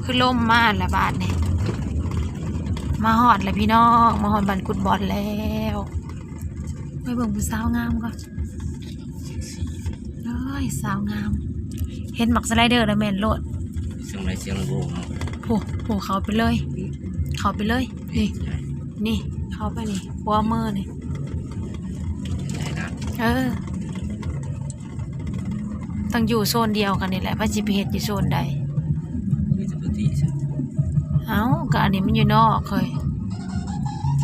ຄືລົມມາລະບາດນີ້. ມາຮອດລະພີ່ນ້ອງ ມາຮອດບ້ານກຸດບອນແລ້ວ. ໄປເບິ່ງຜູ້ສາວງາມກ່ອນ. ໂອ້ຍ ສາວງາມ ເຫັນບັກສະໄລເດີລະແມ່ນໂລດ. ສຽງໃດສຽງໂບເນາະ. ຜູ້ ຜູ້ເຂົ້າໄປເລີຍ ເຂົ້າໄປເລີຍ. ນີ້ ນີ້ ເຂົ້າໄປນີ້ ຂວາມືນີ້. ເອີ ຕ້ອງຢູ່ໂຊນດຽວກັນນີ້ແຫຼະ ໃຜຊິໄປເຮັດຢູ່ໂຊນໃດ? ເອົ້າ ກະອັນນີ້ມັນຢູ່ນອກເຮີ້ຍ.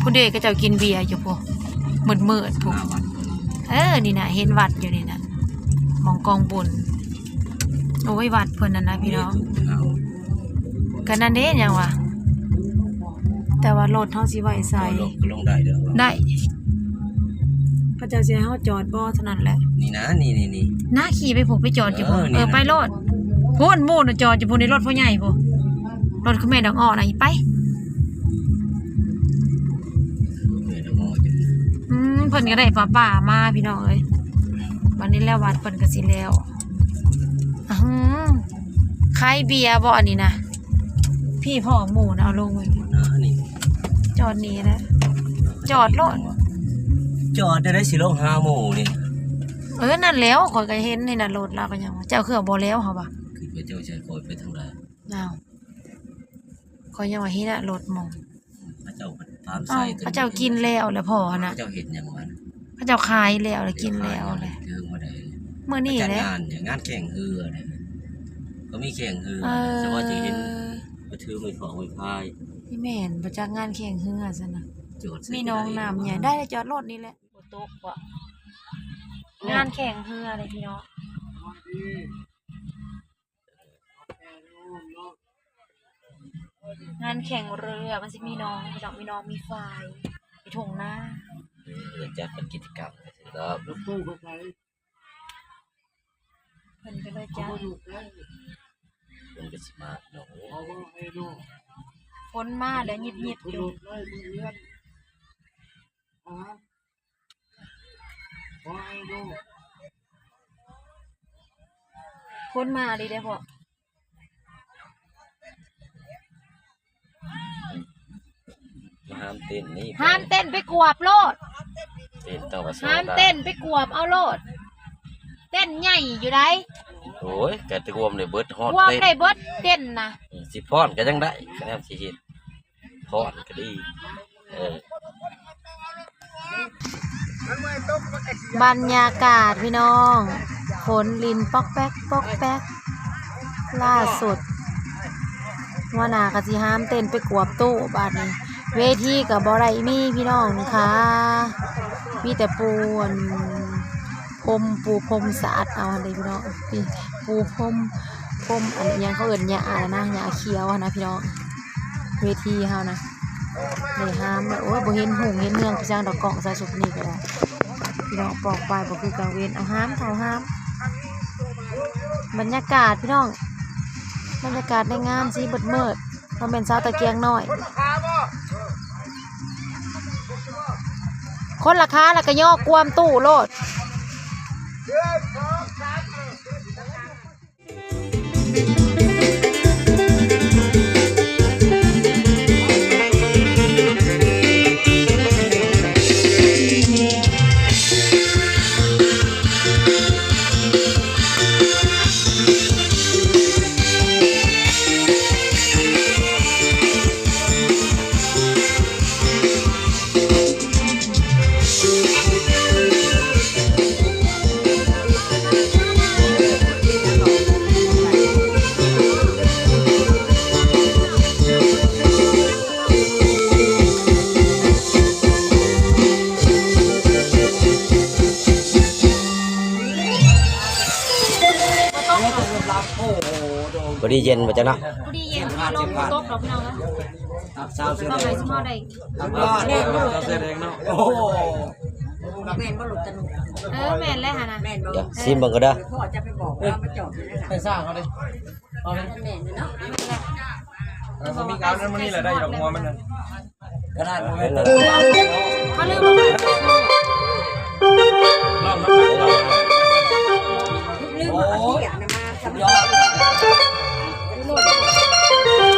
ພຸ້ນເດ ເຂົາເຈົ້າກິນເບຍຢູ່ພຸ້ນ ມືດໆ ພຸ້ນ. ເອີ ນີ້ນະ ເຫັນວັດຢູ່ນີ້ນະ ໝ່ອງກອງບຸນ. ໂອ້ຍ ວັດເພິ່ນນັ້ນນະພີ່ນ້ອງ. ກະນັ້ນເດ້ ຫຍັງວະ ແຕ່ວ່າລົດເຮົາຊິໄວ້ໃສ? ລົງ ລົງໄດ້ເດີ້. ໄດ້. ເຂົາເຈົ້າຊິໃຫ້ເຮົາຈອດບໍ່ເທົ່ານັ້ນແຫຼະ. ນີ້ນະ ນີ້ໆໆ ນະ ຂີ່ໄປພຸ້ນ ໄປຈອດຢູ່ພຸ້ນ. ເອີ ເອີ ນີ້ນະ ໄປໂລດ. ພຸ້ນ ໝູ່ນະຈອດຢູ່ພຸ້ນ ໃນລົດພໍ່ໃຫຍ່ພຸ້ນ ລົດຄືແມ່ດອກອ້ອນະ. ໄປ ແມ່ດອກອ້ອນ. ອືມ ເພິ່ນກະໄດ້ປາປາມາພີ່ນ້ອງເອີຍ. ບັດນີ້ແລ້ວ ວັດເພິ່ນກະຊິແລ້ວ. ອືມ ຂາຍເບຍບໍ່ອັນນີ້ນະ? ພີ່ພໍ່ໝູ່ນະ ເອົາລົງໄວ້. ນີ້ ຈອດນີ້ແຫຼະ ຈອດໂລດ. ຈອດແນວໃດຊິລົງຫາໝູ່ນີ້? ເອີ ນັ້ນແຫຼ້ວ ຂ້ອຍກະເຫັນນີ້ນະ ລົດລາວກະຫຍັງ. ເຈົ້າຄືບໍ່ແລ້ວ ເຮົາວ່າ ຄືເຈົ້າຊິໃຫ້ຂ້ອຍໄປທາງໃດ? ອ້າວ ຂ້ອຍຍັງວ່າເຫັນນະ ລົດໝູ່. ເຂົາເຈົ້າຕາມໃສ່ ເຂົາເຈົ້າກິນແລ້ວແຫຼະພໍ່ຫັ້ນນະ. ເຂົາເຈົ້າເຮັດຫຍັງວະ? ເຂົາເຈົ້າຂາຍແລ້ວແຫຼະ ກິນແລ້ວແຫຼະ. ມື້ນີ້ແຫຼະ ງານ ງານແຂ່ງເຮືອເດ້. ກະມີແຂ່ງເຮືອ ເອີ ສະເພາະຈະເຫັນ ກະຖືໄມ້ເຖາະໄມ້ພາຍ. ແມ່ນ ບໍ່ຈັກງານແຂ່ງເຮືອຊັ້ນນະ. ມີໜອງນ້ຳໃຫຍ່ ໄດ້ລະ ຈອດລົດນີ້ແຫຼະ. ຝົນຕົກບໍ່? ງານແຂ່ງເຮືອເດ້ພີ່ນ້ອງ. ງານແຂ່ງເຮືອ ມັນຊິມີໜອງ ພີ່ນ້ອງ ມີໜອງ ມີຝາຍ ມີທົ່ງນາ. ເອີ ຈັດເປັນກິດຈະກຳ ເອີ ລົດຕູ້ເຂົາໄປ ເພິ່ນກະເລີຍຈັດ. ເພິ່ນກະຊິມາເນາະ. ຝົນມາແລ້ວ ຍິບໆຢູ່. ຝົນມາອີ່ຫຼີເດ້ພໍ່. ຫ້າມເຕັ້ນນີ້ ຫ້າມເຕັ້ນ ໄປກວບໂລດ. ເຕັ້ນຕ້ອງວ່າ ຫ້າມເຕັ້ນ ໄປກວບເອົາໂລດ. ເຕັ້ນໃຫຍ່ຢູ່ໃດ. ໂອ້ຍ ກະກວມໄດ້ເບິດ ຮອດ ກວມໄດ້ເບິດເຕັ້ນນະ. ອືມ ຊິຟ້ອນກະຍັງໄດ້ ຄະແນນຊິເຮັດ ຟ້ອນກະດີ. ເອີ ບັນຍາກາດພີ່ນ້ອງ ຝົນລິນປອກແປກປອກແປກ. ລ່າສຸດຫົວໜ້າກະຊິຫ້າມເຕັ້ນໄປກວບໂຕະບາດນີ້. ເວທີກະບໍ່ໄດ້ມີພີ່ນ້ອງຄ່າ ມີແຕ່ປູອັນ ພົມ ປູພົມສາດເອົາຫັ້ນເດ້ພີ່ນ້ອງ. ປູພົມ ພົມອັນຫຍັງເຂົາເອີ້ນ ຫຍ້າຫັ້ນນະ ຫຍ້າຂຽວຫັ້ນນະພີ່ນ້ອງ. ເວທີເຮົານະ ໄດ້ຫ້າມແລ້ວ. ໂອ້ຍ ບໍ່ເຫັນຮຸ່ງເຫັນເຮືອງຄືຈັ່ງດອກ ກ້ອງສາຍສຸດນີ້ກະໄດ້ພີ່ນ້ອງ. ປອກປາຍບໍ່ຄືກາງເວັນ. ເອົາ ຫ້າມເຂົາ ຫ້າມ. ບັນຍາກາດພີ່ນ້ອງ ບັນຍາກາດໃນງານຊິມືດໆ. ບໍ່ແມ່ນສາວຕະກຽງນ້ອຍ ຄົນລະຄາລະກະຍໍກວມຕູ້ໂລດ. ພໍດີເຢັນບໍ່ຈັກເນາະ ພໍດີເຢັນ ພໍດີລົມຕົກດອກພີ່ນ້ອງເອີຍ. ສາວເສື້ອແດງ ສາວເສື້ອແດງເນາະ. ໂອ້ໂຫ ແມ່ນບໍ່ລູກຕະໜຸ ເອີ ແມ່ນແລ້ວຫັ້ນນະ. ດຽວຊີມເບິ່ງກ່ອນເດີ ພໍ່ຈະໄປບອກວ່າມາຈອດຢູ່ໃນນັ້ນ ໄປສ້າງເຂົາເດ້. ເອົາເລີຍ ແມ່ນເນາະ ເອີ ບໍ່ມີການນັ້ນ ມື້ນີ້ແຫຼະໄດ້ດອກ ຫົວມັນນະ ຂະໜາດບໍ່ແມ່ນ ເຂົາລືມບໍ່ ລືມ ໂອ້ຍ ສຸດຍອດ ໂອ້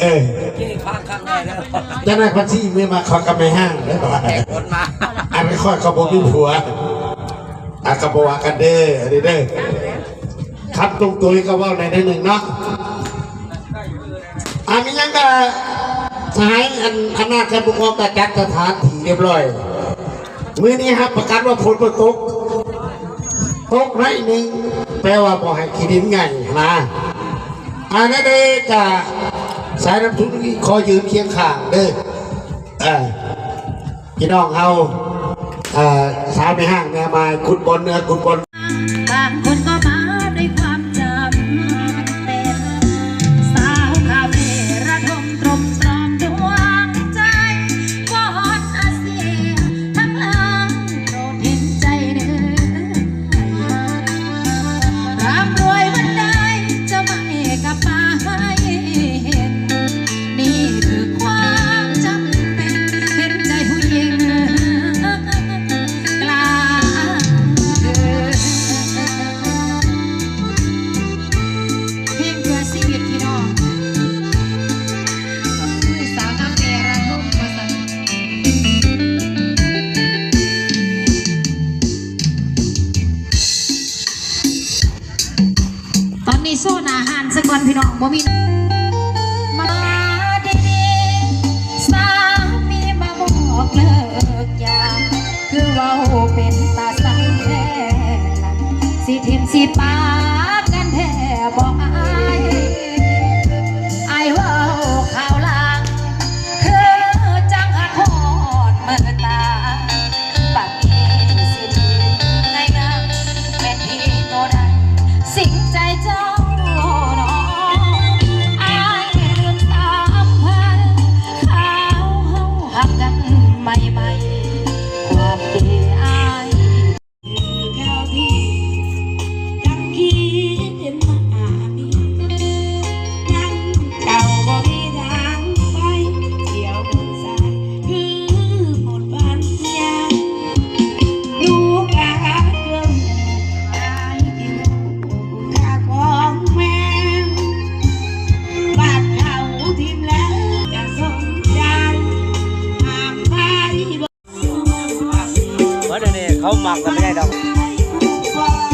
ເອີ ເຈົ້ານາຍພັນສີ ເມື່ອມາຂໍກັບແມ່ຮ້າງເດີ ແຂກຄົນມາ ອັນຂ້ອຍກໍບໍ່ມີຜົວ ອ່າ ກໍບໍ່ວ່າກັນເດີ ອັນນີ້ເດີ ຄຳຕົງໂຕຍກໍເວົ້າໄດ້ໜ້ອຍໜຶ່ງເນາະ ອ່າ ມີຫຍັງກໍສະຫາຍ ອັນ ອຳນາດແຄມບຸກອອກກໍຈັດສະຖານທີ່ຮຽບຮ້ອຍ ມື້ນີ້ຮັບປະກັນວ່າຝົນບໍ່ຕົກ ຕົກໜ້ອຍໜຶ່ງ ແປວ່າບໍ່ໃຫ້ຂີ້ດິນໃຫຍ່ນະ ອັນນັ້ນເດ້ ກະສາຍນ້ຳສູງຂໍຢືນຄຽງຂ້າງເດີ ເອີ ພີ່ນ້ອງເຮົາ ເອີ ສາວແມ່ຮ້າງແມ່ໝ່າຍ ກຸດບອນເໜືອກຸດບອນ ບາງຄົນກໍມາດ້ວຍຄວາມຈຳເປັນ ສາວຄາເຟລະດົມຕຣົມຕຣອມດວງໃຈ ວອນອາເຊຍທັງຫຼາຍໂປດເຫັນໃຈເດີ ຮ່ຳລວຍວັນໃດຈະໄໝ້ກັບມາໃຫ້ເຫັນ ນີ້ຄືຄວາມຈຳເປັນ ເຫັນໃຈຜູ້ຍິງກາງຄືນ. ພີ່ນ້ອງບໍ່ມີ ມາດີໆ ສາມີມາບອກເລີກຢາ ຄືເວົ້າເປັນຕາສັງແທ້ລະ ຊິຖິ້ມຊິປາກັນແທ້ບໍ່ອາຍ ອາຍເວົ້າຂ່າວລາງ ຄືຈັ່ງຫາກຮອດມື້ຕາຍ ບາດນີ້ຊິດີໃນນາງແມ່ນທີ່ໂຕໄດ້ ສິງໃຈເຈົ້ານ້ອງ ອາຍລືມສຳພັນ ຄາວເຮົາຮັກກັນໃໝ່ໆ ຄວາມທີ່ອາຍ ເຈົ້າບໍ່ມີທາງໄປ ທ່ຽວເມືອງຊາຍ ຄືໝົດບານຍາ ລູກກາເກີມ ອາຍທີ່ຮູ້ຄ່າຂອງແມ່ ບາດເຂົາຖິ້ມແລ້ວຈະສົນໃຈ ຫາກໄປ ເພາະດຽວນີ້ເຂົາມັກກັນບໍ່ໄດ້ດອກ.